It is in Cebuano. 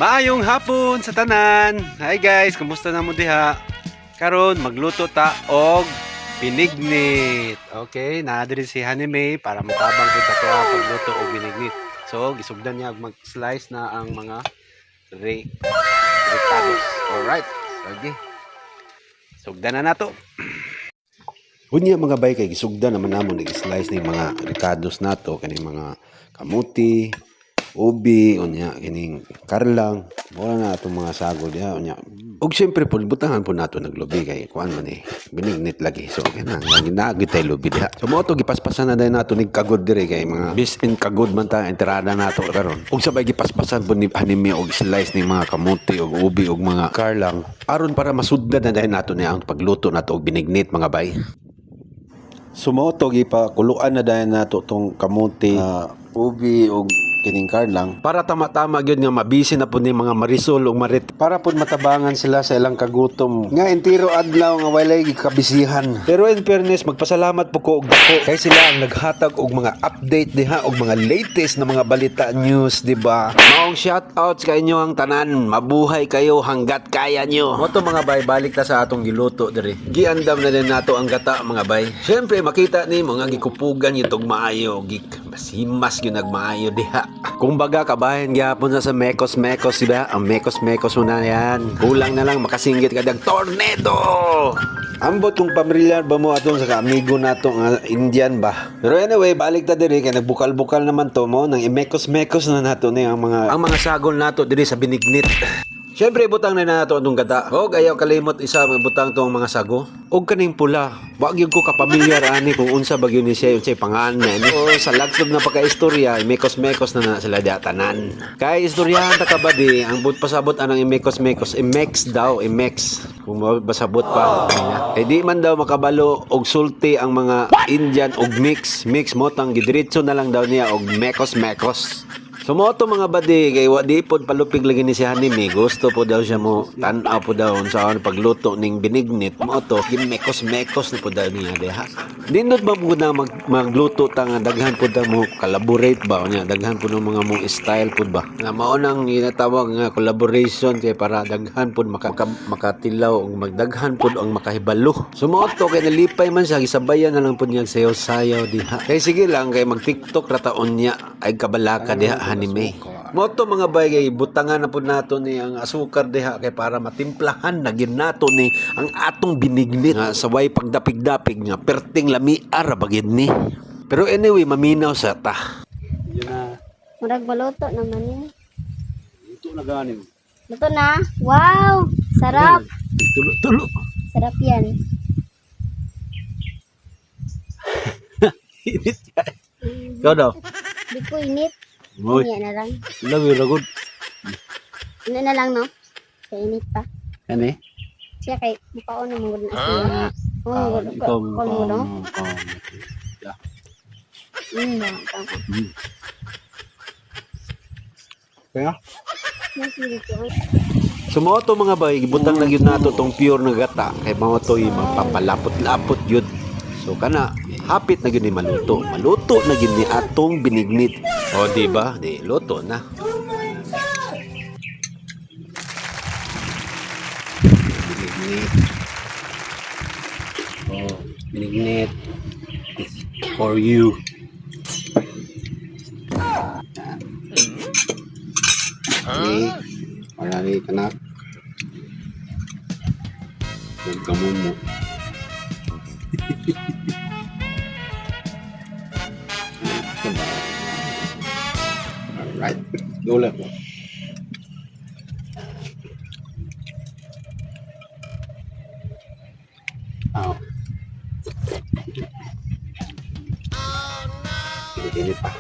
Maayong hapon sa tanan. Hi guys, kumusta na mo diha? Karon magluto ta og binignit. Okay, naa diri si Honey May para matabang pud sa kuha pagluto og binignit. So, gisugdan niya og mag-slice na ang mga rekados. Alright, sige. Sugdan na nato. Unya, mga bay, kay gisugdan naman namo nag-slice ni mga rekados nato, kaning mga kamuti, ubi, unya kining karlang, mura na atong mga sagol diha unya. Ug syempre po butangan po nato naglubi kay kuan man eh, binignit lagi. So okay na, lagi na gyud tay lubi diha. So mao to, gipaspasan na dayon nato nig kagod dire kay mga bisin kagod man ta entrada nato karon. Ug sabay gipaspasan po ni anime og slice ni mga kamuti ug ubi ug mga karlang aron para masudlan na dayon nato ni ang pagluto nato og binignit, mga bay. Sumoto, gipakuluan na dayon nato tong kamuti, ubi ug kining karlang para tama-tama gyud nga mabisi na pud ni mga Marisol ug Marit para pud matabangan sila sa ilang kagutom nga entiro adlaw nga walay gikabisihan. Pero in fairness, magpasalamat po ko og dako kay sila ang naghatag og mga update diha og mga latest na mga balita, news, di ba? Maong shout out sa inyo ang tanan. Mabuhay kayo hanggat kaya nyo. Mo to, mga bay, balik ta sa atong giluto diri. Giandam na din nato ang gata, mga bay. Syempre makita ni mga gikupugan yung maayo, gik masimas gyud nagmaayo diha. Kumbaga kabahin gyapon sa mekos mekos, di ba? Ang mekos mekos mo na yan. Kulang na lang makasinggit ka dag tornado. Ambot kung pamilyar ba mo atong sa kaamigo nato nga Indian ba. Pero anyway, balik ta diri kay nagbukal-bukal naman to mo nang imekos-mekos na nato ni ang mga sagol nato diri sa binignit. Siyempre, butang na nato atong gata. Og ayaw kalimot isa butang tong mga sago. Og kaning pula. Wa gyud ko kapamilyar ani kung unsa ba gyud ni siya, unsay pangalan na ni. O sa lagsob na pagka-istorya, imekos-mekos na na sila diha tanan. Kay istoryahan ta ka ba di, ang but pasabot anang imekos-mekos, imex daw, imex. Kung mabasabot pa. Eh di man daw makabalo og sulti ang mga Indian og mix, mix mo tang gidiretso na lang daw niya og mekos-mekos. So mo to, mga badi, kay wa di pod palupig lagi ni si Hanimi, gusto po daw siya mo tan-aw po daw unsa ang pagluto ning binignit. Mo to, gimekos-mekos na po daw niya diha. Nindot ba po na magluto ta nga daghan po ta mo collaborate ba, unya daghan po ng mga mo style po ba nga mao nang ginatawag nga collaboration kay para daghan po makatilaw ug magdaghan po ang makahibalo. So mo to, kay nalipay man siya, gisabayan na lang po niya sayaw-sayaw diha. Kay sige lang kay mag TikTok ra taon niya ay kabalaka diha hanime. Mo to, mga bay, kay butangan na po nato ni ang asukar diha kay para matimplahan na gyud nato ni ang atong binignit nga saway pagdapig-dapig nga perting lamiar ra ba gyud ni. Pero anyway, maminaw sa ta. Yun na. Murag maluto naman eh. Ito na gani. Luto na. Wow! Sarap! Tulo-tulo. Sarap yan. Init ka. Ikaw daw. Di ko init. Uy, Yan na lang. love you, ragod. Ano na lang, no? Kay init pa. Ano eh? Siya kay mukhaon na mangod na siya. Oo, mangod. Ikaw, Ikaw mo, no? ikaw. Tama. Kaya? Nasili ko. Sumoto, mga bay, butang na gyud nato tong pure na gata kay mao to'y magpapalapot-lapot gyud. So kana, hapit na gyud ni maluto. Maluto na gyud ni atong binignit. O di ba? Di luto na. Binignit. Oh, binignit. It's for you. Okay. Marami kanak. Nagkamumo. Alright. Go left. Oh. Init-init pa.